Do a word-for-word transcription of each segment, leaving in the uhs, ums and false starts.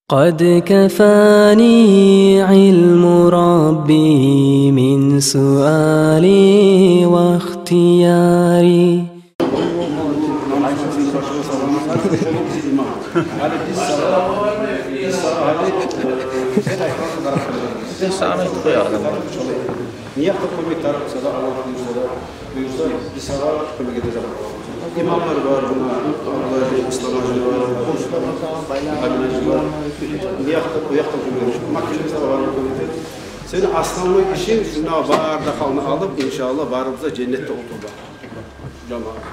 قد كفاني علم ربي من سؤالي واختياري. Буюрса, биз сагъа кёмек этежекбиз. Имамлар бар, муна Абдулла гьажи, Ислам гьажи бар, Амин гьажи бар. Бу якъда, бу якъда кёмек этежек. Маккагьда сагъа барып кёмек этежек. Сени основной ишинг шунда бар да халкъны алып, иншааллагь, барыбыз да женнетде олтурма. Жамаат.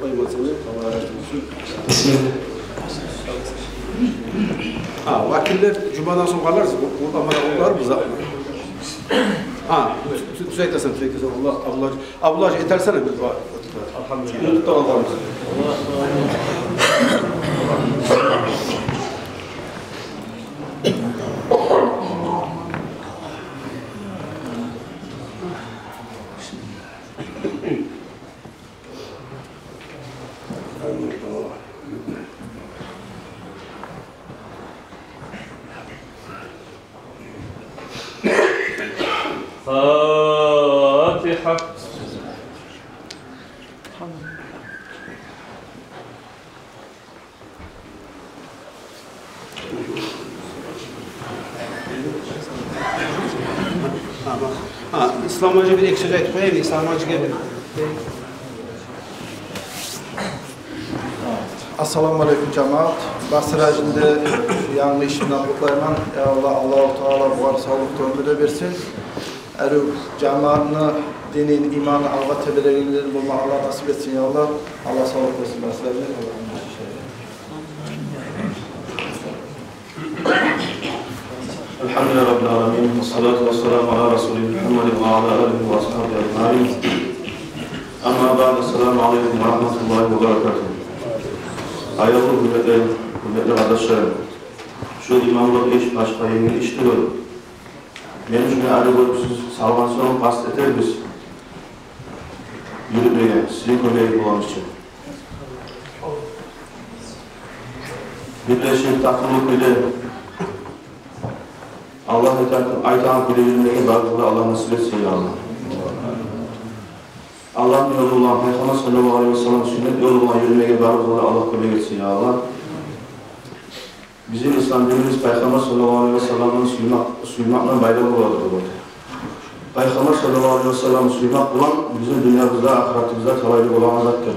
Къояман сени, Аллагь рази болсун. Бисмилла. Гьа, вакиллер жумадан сонг къаларсыз, бу, бу амана къуллар бу затны. Гьа, тю-, тю-, тюз айтасан, тюз айтасан. Аллагь, Аллагь, Аллагь, этер сана бир дуа. Алгьамдулиллагь. Унутуп да къалгъанбыз. الفاتحة. Гьа, Ислам гьажи бир эки сёз айтып къояйым, Ислам гьажи гелди. Ассаламу алейкум, жамаат. Басыр гьажини де янгы иши булан къутлайман. Я Аллагь, Аллагьу Таала бугъар савлукъ да, оьмюр де берсин. Арив жамаатны динин, иманын алгъа теберегенлерден болма Аллагь насип этсин, я Аллагь. Аллагь савлукъ берсин, Басыр гьажи. الحمد لله رب العالمين، والصلاة والسلام على رسوله محمد وعلى آله وأصحابه أجمعين. أما بعد، السلام عليكم ورحمة الله وبركاته. Аявлу, гьюрметли, гьюрметли къардашларым. Шу имамлыкъ иш башгъа енгил иш тюгюл. Мен шуну ари гёрюп, сиз салгъан сонг къаст этербиз юрютмеге, сизин кёмегиз болгъан учун. Бирлешип, татывлу кюйде, Аллагь айтагъан, айтагъан кюйде юрюмеге барыбызгъа да Аллагь насип этсин, я Аллагь. Аллагьны ёлу булан, Пайхаммар саллаллагьу алайгьи ва саллам сюннет ёлу булан юрюмеге барыбызгъа да Аллагь кёмек этсин, я Аллагь. Бизин ислам динибиз Пайхаммар саллаллагьу алайгьи ва салламны сюймек, сюймекден пайда боладыр деп айта. Пайхаммар саллаллагьу алайгьи ва салламны сюймек булан бизин дюньябызда, ахыратыбызда талайлы болагъан затдыр.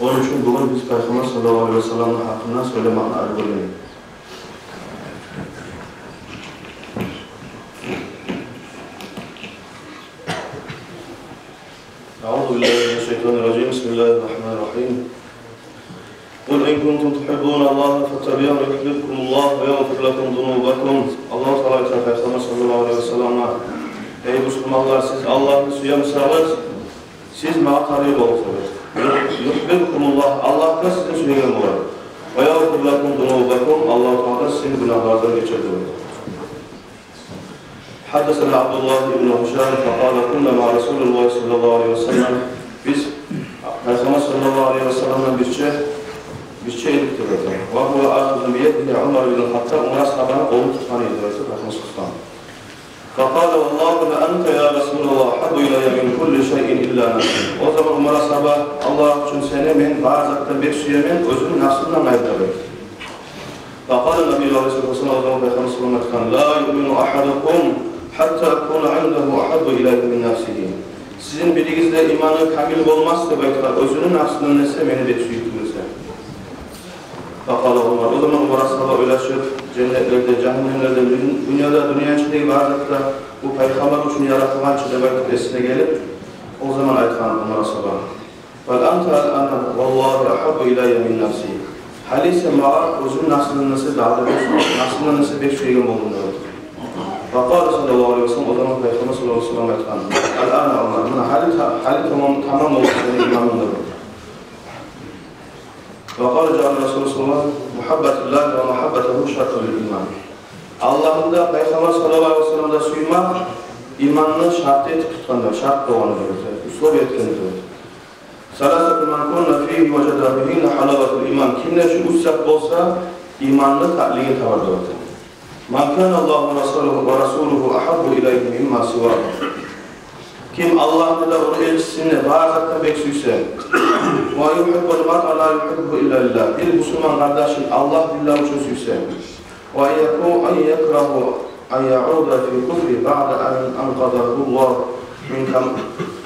Ону учун бугюн биз Пайхаммар саллаллагьу алайгьи ва салламны гьакъында сёйлемекни арив гёрдюк. أعوذ بالله من الشيطان الرجيم. بسم الله الرحمن الرحيم. قل إن كنتم تحبون الله فاتبعوني يحببكم الله ويغفر لكم ذنوبكم. Аллагьу Таала айта Пайхаммар саллаллагьу алайгьи ва салламгъа: «Эй бусурманлар, сиз Аллагьны сюе бусагъыз, сиз магъа табиъ болугъуз. يحببكم الله, Аллагь да сизин сюеген болар. ويغفر لكم ذنوبكم, Аллагьу Таала да сизин гюнагьларыгъыздан гечер», — деп айта. حدثنا عبد الله بن هشام فقال: كنا مع رسول الله صلى الله عليه وسلم. Биз Пайхаммар саллаллагьу алайгьи ва салламдан бирче, бирче эдик деп айта. وهو آخذ بيد عمر بن الخطاب, Умар асгьабаны къолун тутгъан эди деп айта Пайхаммар саллаллагьу алайгьи ва саллам. فقال: والله لأنت يا رسول الله أحب إلي من كل شيء إلا نفسي. О заман Умар асгьаба: «Аллагь учун сени мен бар затдан бек сюемен, оьзюмню напсымдан айры», — деп айта. فقال النبي عليه الصلاة والسلام, о заман Пайхаммар саллаллагьу алайгьи ва саллам айтгъан: لا يؤمن أحدكم حتى أكون عنده أحب إليه من نفسه. Сизин биригиз де иманы камил болмас деп айтгъан, оьзюню напсындан эсе мени бек сюйген тюгюл эсе. فقال عمر, о заман Умар асгьаба ойлашып, женнетлер де, жагьаннемлер де, дюн-, дюнья да, дюньяны ичиндеги бар зат да бу Пайхаммар учун яратылгъан чы деп айтып эсине гелип, о заман айтгъан Умар асгьаба: بل أنت الآن والله أحب إلي من نفسي. Гьали сен магъа оьзюмню напсымдан эсе дагъы да бек, напсымдан эсе бек сюеген болдунг деп айтгъан. فقال صلى الله عليه وسلم, о заман Пайхаммар саллаллагьу алайгьи ва саллам айтгъан: الآن عمر, муна гьали та-, гьали тамам, тамам болду сени иманынг деп айтгъан. وقال جابر رسول الله صلى الله عليه وسلم: محبة الله ومحبته شرط للإيمان. Аллагьны да, Пайхаммар саллаллагьу алайгьи ва салламны да сюймек иманны шарты этип тутгъанды, шарт болгъанды деп айта, условие этгенди деп айта. ثلاثة من كن فيه وجد بهن حلاوة الإيمان. Кимде шу уьч зат болса, иманны татилигин табар деп айта. Ман кана Аллагьу ва расулугьу, ва расулугьу агьаббу илайгьи мимма сивагьума. Ким Аллагьны да, ону элчисин де, бары затдан бек сюйсе, ва югьиббул маръа ла югьиббугьу илла лиллагь, бир бусурман къардашын Аллагь биллагь учун сюйсе, ва яку-, ан якрагьу ан яуда фи куфри баъда ан анкъазагьу Аллагьу мин кам-,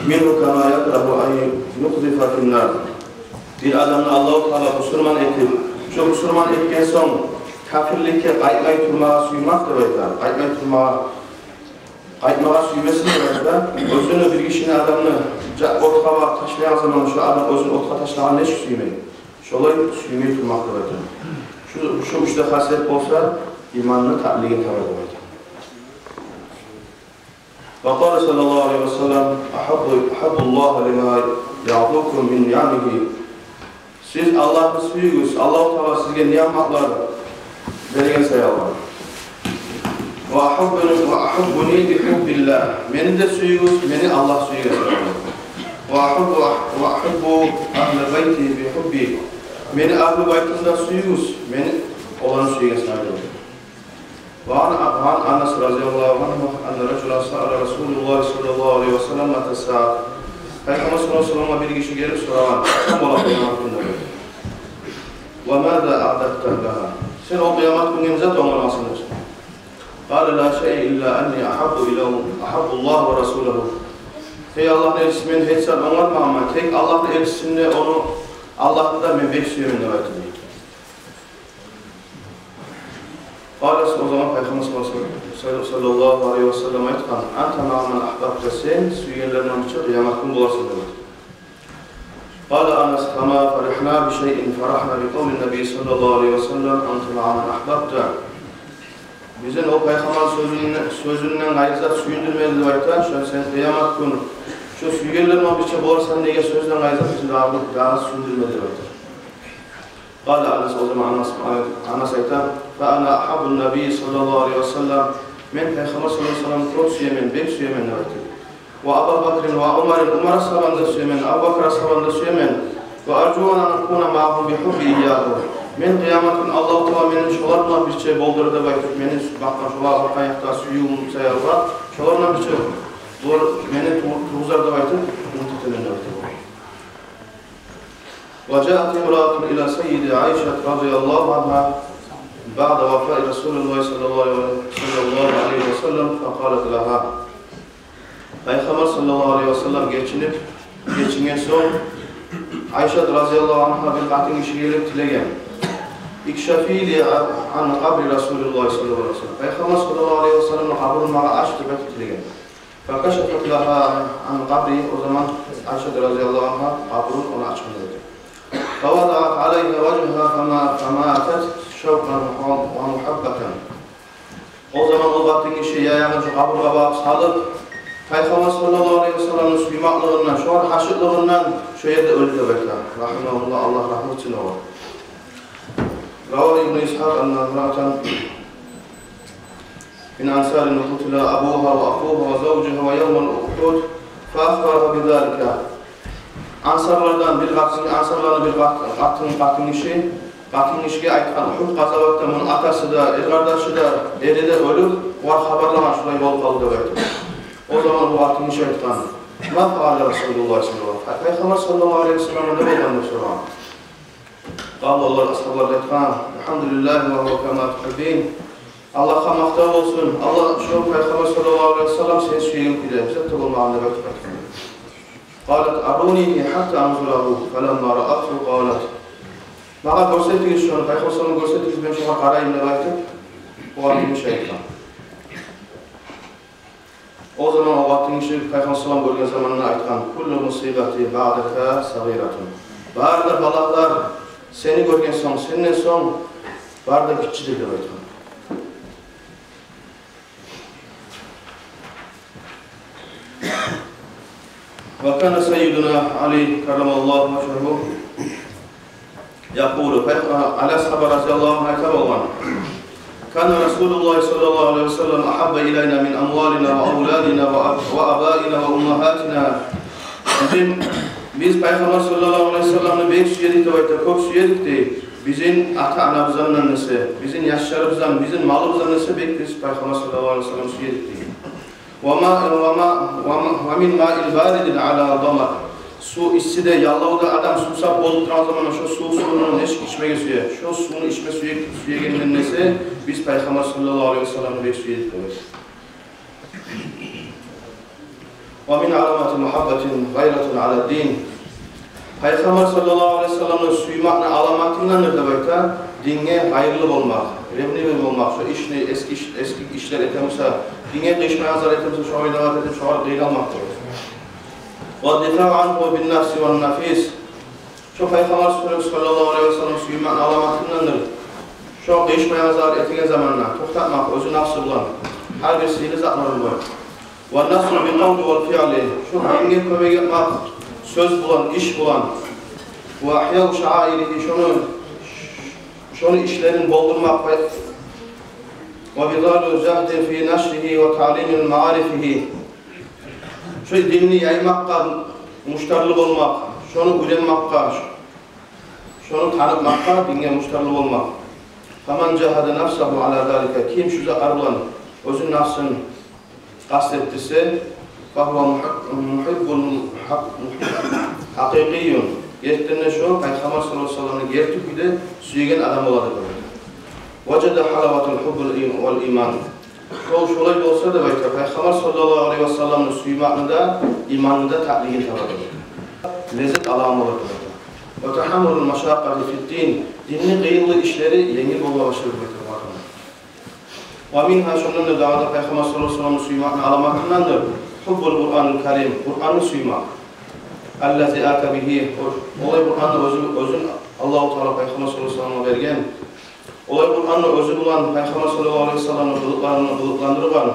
мингьу кама якрагьу ан юкъзафа фин нар. Бир адамны Аллагьу Таала бусурман этип, шо бусурман этген сонг капирликге къайтмай турмагъа сюймек деп айта. Къайтмай турмагъа, къайтмагъа сюймесин деп айта. Оьзюню, бир гишини, адамны, жа-, отгъа багъып ташлагъан заман шо адам оьзюн отгъа ташлагъанны нечик сюймей, шолай сюймей турмакъ деп айта. Шу, шу уьч де хасият болса, иманны татилигин табар деп айта. Ва къала саллаллагьу алайгьи ва саллам: «Агьиббу, агьиббуллагьа лима ягьдукум мин ниъамигьи». Сиз Аллагьны сююгюз, Аллагьу Таала сизге ниъматлар берген саялы. «Ва агьиббуни, ва агьиббуни би гьуббиллагь». Мени де сююгюз, мени Аллагь сююген саялы. «Ва агьиббу, ва агьиббу агьла байти би гьубби». Мени агьлу байтымны да сююгюз, мени оланы сююген саялы. Ва ан, ва ан Анас разияллагьу ангьу анна ражулан саъала расулаллагьи саллаллагьу алайгьи ва саллам мата саъа. Пайхаммар саллаллагьу алайгьи ва салламгъа бир гиши гелип сорагъан: «Къачан бола къыямат гюн?» – деп. «Ва маза аъдадта лагьа?» Сен о къыямат гюнге не зат онгаргъансан деп. «Къала ла шайъа илла анни агьиббу ила, агьиббуллагьа ва расулагьу». Гьей Аллагьны элчиси, мен гьеч зат онгармагъанман, тек Аллагьны элчисин де, ону, Аллагьны да мен бек сюемен деп айтды. Къала, о заман Пайхаммар саллаллагьу алайгьи ва саллам, саллаллагьу алайгьи ва саллам айтгъан: «Анта маъа ман агьбабта», сен сюйгенлерингден бирче къыямат гюн боларсан деп айтгъан. Къала Анас: «Фама фарагьна би шайъин фарагьна би къавли ннабий саллаллагьу алайгьи ва саллам: анта маъа ман агьбабта». Бизин о Пайхаммар сёзюнден, сёзюнден къайры зат сююндюрмеди деп айта, шо сен къыямат гюн шо сюйгенлерингден бирче боларсан деген сёзден къайры зат бизин дагъы, дагъы сююндюрмеди деп айта. Къала Анас, о заман Анас, Анас айта: «Фа ана агьиббу ннабий саллаллагьу алайгьи ва саллам». Мен Пайхаммар саллаллагьу алайгьи ва салламны кёп сюемен, бек сюемен деп айтды. «Ва Аба Бакрин ва Умарин», Умар асгьабаны да сюемен, Абу Бакр асгьабаны да сюемен. «Ва аржу ан акуна маъагьум би гьубби ийягьу». Мен къыямат гюн Аллагьу Таала мени шолар булан бирче болдурар деп айтып, мени бакъгъан, шолагъа бакъгъан якъда сюювюм саялы, шолар булан бирче болар, мени ту-, тургъузар деп айтып, умут этемен деп айтды. «Ва жаат имраатун ила саййиди Айшат разияллагьу ангьа баъда вафати расулиллагьи саллаллагьу алайгьи ва саллам факъалат лагьа». Пайхаммар саллаллагьу алайгьи ва саллам гечинип, гечинген сонг, Айшат разияллагьу ангьа бир къатын гиши гелип тилеген: «Икшафи ли ан къабри расулиллагьи саллаллагьу алайгьи ва саллам». Пайхаммар саллаллагьу алайгьи ва салламны къабурун магъа ач деп айтып тилеген. «Факашафат лагьа ан къабри». О заман Айшат разияллагьу ангьа къабурун огъар ачгъан эди. «Фавадаат алайгьа важгьагьа фама-, фаматат шавкъан ва, ва мугьаббатан». О заман о къатын гиши яягъын шо къабургъа багъып салып, Пайхаммар саллаллагьу алайгьи ва салламны сюймеклигинден, шогъар гьашыкълыгъындан шо ерде оьлдю деп айта. Рагьимагьуллагь, Аллагь рагьмат этсин огъар. Рава Ибну Исгьакъ анна имраатан мин ансарин къутила абугьа ва ахугьа ва завжугьа ва явмал ухуд фа ахбарагьа би залика. Ансарлардан бир къатын, ансарланы бир къат-, къатын, къатын гиши, къатын гишиге айтгъан: «Ухуд къазаватда муну атасы да, эркъардашы да, эри де оьлюп, огъар хабарлагъан, шулай болуп къалды», – деп айтып. О заман бу къатын гиши айтгъан: «Ма фаъала Расулуллагь саллаллагьу алайгьи ва саллам?» Пайхаммар саллаллагьу алайгьи ва саллам не болгъан деп сорагъан. Къала, олар, асгьабалар айтгъан: «Алгьамдулиллагьи ва гьува кама тугьиббин». Аллагьгъа макътав болсун, Аллагь, шо Пайхаммар саллаллагьу алайгьи ва саллам сен сюеген кюйде, бизде де болмагъан деп айтып айтгъан. Къалат: «Арунигьи гьатта анзурагьу». Фаламма раатгьу къалат: «Магъа гёрсетигиз шону, Пайхаммар саллаллагьу алайгьи ва саллам гёрсетигиз, мен шогъар къарайым», – деп айтып, о къатын гиши айтгъан. О заман о къатын гиши Пайхаммар саллаллагьу алайгьи ва саллам гёрген заманда айтгъан: «Куллу мусибатин баъдака сагъиратун». Бары да балагьлар сени гёрген сонг, сенден сонг, бары да гиччидир деп айтгъан. Ва кана саййидуна Али каррамаллагьу важгьагьу якъулу, Али асгьаба разияллагьу ангьу айта болгъан: «Кана Расулуллагьи саллаллагьу алайгьи ва саллам агьабба илайна мин амвалина ва авладина ва аб-, ва абаина ва уммагьатина». Бизин, биз Пайхаммар саллаллагьу алайгьи ва салламны бек сюе эдик деп айта, кёп сюе эдик дей. Бизин ата-анабыздан эсе, бизин яшларыбыздан, бизин малыбыздан эсе бек биз Пайхаммар саллаллагьу алайгьи ва саллам сюедик деген. Ва ма, ва ма, ва ма, ва мин маил баридин ала замаъ. Сув исси де, яллавда адам сувсап болуп турагъан заманда шо сув, сувну нечик ичмеге сюе, шо сувну ичме сюе, сюегенден эсе биз Пайхаммар саллаллагьу алайгьи ва салламны бек сюедик деген. Ва мин аламати мухаббатин гъайратун ала дин. Пайхаммар саллаллагьу алайгьи ва салламны сюймекни аламатындандыр деп айта динге гъайрылы болмакъ, ревнивый болмакъ, шо ишни, эсги иш-, эсги ишлер этемиса, динге къыйышмайгъан зат этемиса, шогъар инават этип, шогъар къыйналмакъ деп айта. Ва дифаъ ангьу бин нафси ван нафис. Шо Пайхаммар саллаллагьу алайгьи ва саллам сюймекни аламатындандыр. Шо къыйышмайгъан зат этеген заманда токътатмакъ оьзю нафсы булан, гьар бир сыйлы затлары булан. Ва насру бил къавли вал фиъли. Шо динге кёмек этмек сёз булан, иш булан. Ва ихьяу шаъаиригьи, шону, шону ишлерин болдурмакъ. Ва бизалу жагьдин фи нашригьи ва таълими маарифигьи. Шо динни яймакъгъа муштарлы болмакъ, шону уьйренмекге, шону танытмакъгъа динге муштарлы болмакъ. Фаман жагьада нафсагьу ала залика, ким шу затлар булан оьзюню нафсын къаст этдирсе, фагьува мухьиб-, мухьиббун хакъ-, мухьиббун хакъикъийюн. Гертиден де шо Пайхаммар саллаллагьу алайгьи ва салламны герти кюйде сюеген адам болады. Важада гьалаватал хьуббил им-, вал иман. Шо шолай болса деп айта, Пайхаммар саллаллагьу алайгьи ва салламны сюймекни де, иманны да татлигин табады. Леззет алагъан болады деп айта. Ва тахаммулул машакъкъати фид дин. Динни къыйынлы ишлери енгил болма башлай деп айта. Ва мингьа, шондан да дагъы да Пайхаммар саллаллагьу алайгьи ва салламны сюймекни аламатындандыр хьуббул Къуръанил карим, Къуръанны сюймек. Аллази ата бигьи, о-, олай Къуръанны оьзю, оьзюн Аллагьу Таала Пайхаммар саллаллагьу алайгьи ва салламгъа берген. Олай Къуръанны оьзю булан Пайхаммар саллаллагьу алайгьи ва салламны къылыкъларын къылыкъландыргъан.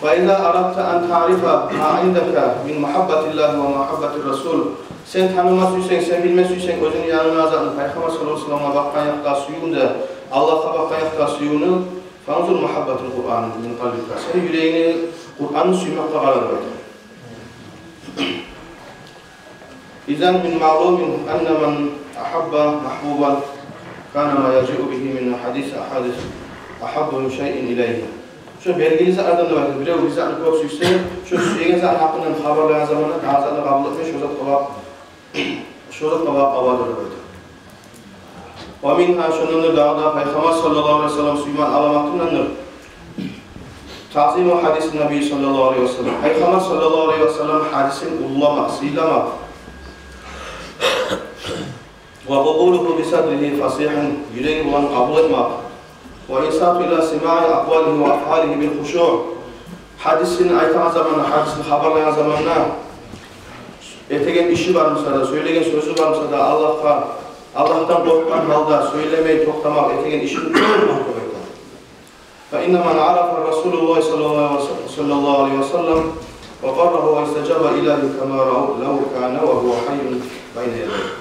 Фа иза арадта ан таърифа ма индака мин мухьаббатиллагьи ва мухьаббатир расул. Сен таныма сюйсенг, сен билме сюйсенг оьзюнгню янынгда затны, Пайхаммар саллаллагьу алайгьи ва салламгъа бакъгъан якъда сюювню де, Аллагьгъа бакъгъан якъда сюювню, фанзур мухьаббатал Къуръани мин къалбика. Сени юрегингни Къуръанны сюймекге къара деп айта. Изан мин маълумин анна ман ахьабба махьбубан кана ма яжиъу бигьи мин хьадис ахьадис ахьаббу шайъин илайгьи. Шо белгили затлардан деп айта, бирев бир затны кёп сюйсе, шо сюеген затны гьакъындан хабарлайгъан заманда дагъы затны къабул этмей, шо затгъа бакъ-, шо затгъа бакъ авадыр деп айта. Ва мингьа, шондан да дагъы да Пайхаммар саллаллагьу алайгьи ва саллам сюймекни аламатындандыр таъзиму хьадисин набий саллаллагьу алайгьи ва саллам. Пайхаммар саллаллагьу алайгьи ва саллам хьадисин уллуламакъ, сыйламакъ. Ва къабулугьу би садригьи фасигьан, юреги булан къабул этмек. Ва инсату ила симаи акъвалигьи ва афъалигьи бил хушуъ. Хьадисин айтагъан заманда, хьадисин хабарлайгъан заманда этеген иши бар буса да, сёйлеген сёзю бар буса да, Аллагьгъа, Аллагьдан къоркъгъан гьалда сёйлемей токътамакъ, этеген ишин къылмакъ герек. Фа инна ман арафа расулаллагьи саллаллагьу алайгьи ва саллам ва къаррагьу ва истажаба илайгьи кама лав кана ва гьува хьайюн байна ядайгьи.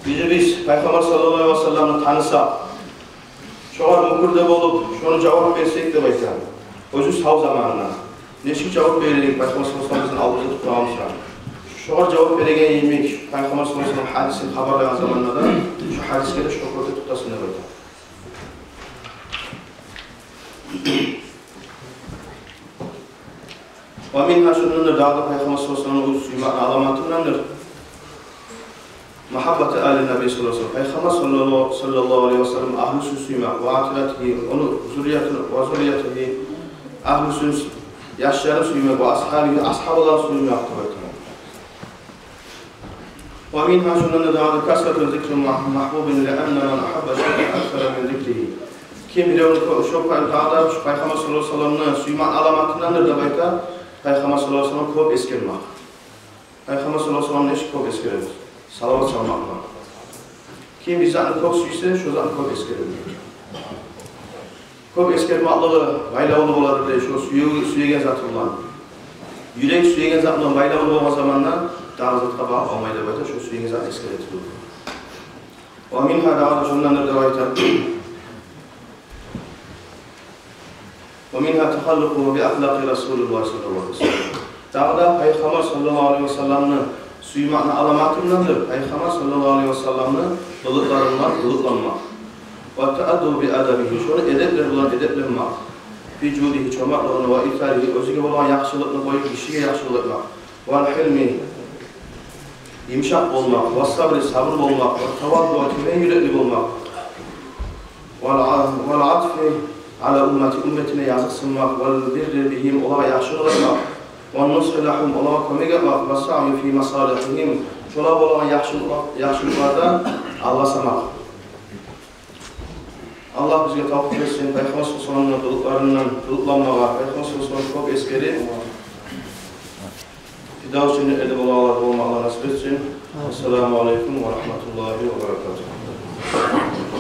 Биз, биз Пайхаммар саллаллагьу алайгьи ва салламны танысакъ, шогъар мюкюр де болуп, шону жавап берсек деп айта, оьзю сав заманына. Нечик жавап берер эдик Пайхаммар саллаллагьу алайгьи ва саллам бизин алдыбызда тургъан буса? Шогъар жавап береген йимик, Пайхаммар саллаллагьу алайгьи ва саллам хьадисин хабарлайгъан заманда да шо хьадисге де шо кюйде токътасын деп айта. Ва мингьа, шондан да дагъы да Пайхаммар саллаллагьу алайгьи ва салламны сюймекни аламатындандыр мухьаббату али наби саллаллагьу алайгьи ва саллам. Пайхаммар саллаллагьу, саллаллагьу алайгьи ва саллам агьлюсюн сюймек, ва атиратигьи, ону зурриятын, ва зурриятигьи, агьлюсюн, яшларын сюймек, ва асгьабигьи, асгьабаларын сюймек деп айта. Ва мингьа, шондан да дагъы да касрату зикри мах-, махбубин ли анна ман ахьабба шайъан аксара мин зикригьи. Ким биревню кё-, шо пай-, дагъы да шо Пайхаммар саллаллагьу алайгьи ва салламны сюймекни аламатындандыр деп айта, Пайхаммар саллаллагьу алайгьи ва саллам кёп эсгермек. Пайхаммар саллаллагьу алайгьи ва саллам нечик кёп эсгеребиз? Салават салмакъ булан. Ким бир затны кёп сюйсе, шо затны кёп эсгерер. Кёп эсгермеклиги байлавлу болады дей шо сюе-, сюеген заты булан. Юрек сюеген зат булан байлавлу болгъан заманда дагъы затгъа багъып алмай деп айта, шо сюеген затны эсгере туруп. Ва мингьа, дагъы да шондандыр деп айта. Ва мингьа тахаллукъугьу би ахлакъи расулиллагьи саллаллагьу алайгьи ва саллам. Дагъы да Пайхаммар саллаллагьу алайгьи ва салламны Сюймекни аламатындандыр Пайхаммар саллаллагьу алайгьи васалламны къылыкъларындан къылыкъланмакъ. Ва тааддубу би адабигьи, шону эдеплер булан эдепленмек. Фи жудигьи, чомартлыгъында, ва исаригьи, оьзюне болагъан яхшылыкъны къоюп, гишиге яхшылыкъ этмек. Вал гьилми, йымышакъ болмакъ, ва сабри, сабур болмакъ, ва таваддуъ, тёбен юрекли болмакъ. Вал а-, вал атфи ала уммати, умметине языкъсынмакъ, вал бирри бигьим, олагъа яхшылыкъ этмек, ван нусгьи лагьум, олагъа кёмек этмек, ва саъи фи масалигьигьим, шолагъа болагъан яхшылыкъ-, яхшылыкъларда алгъасамакъ. Аллагь бизге тавфикъ берсин Пайхаммар саллаллагьу алайгьи васалламны къылыкъларындан къылыкъланмагъа, Пайхаммар саллаллагьу алайгьи васалламны кёп эсгерип, фирдавс женнетлерде болагъанлардан болмагъа насип этсин. Ассаламу алайкум ва рагьматуллагьи ва баракатугь.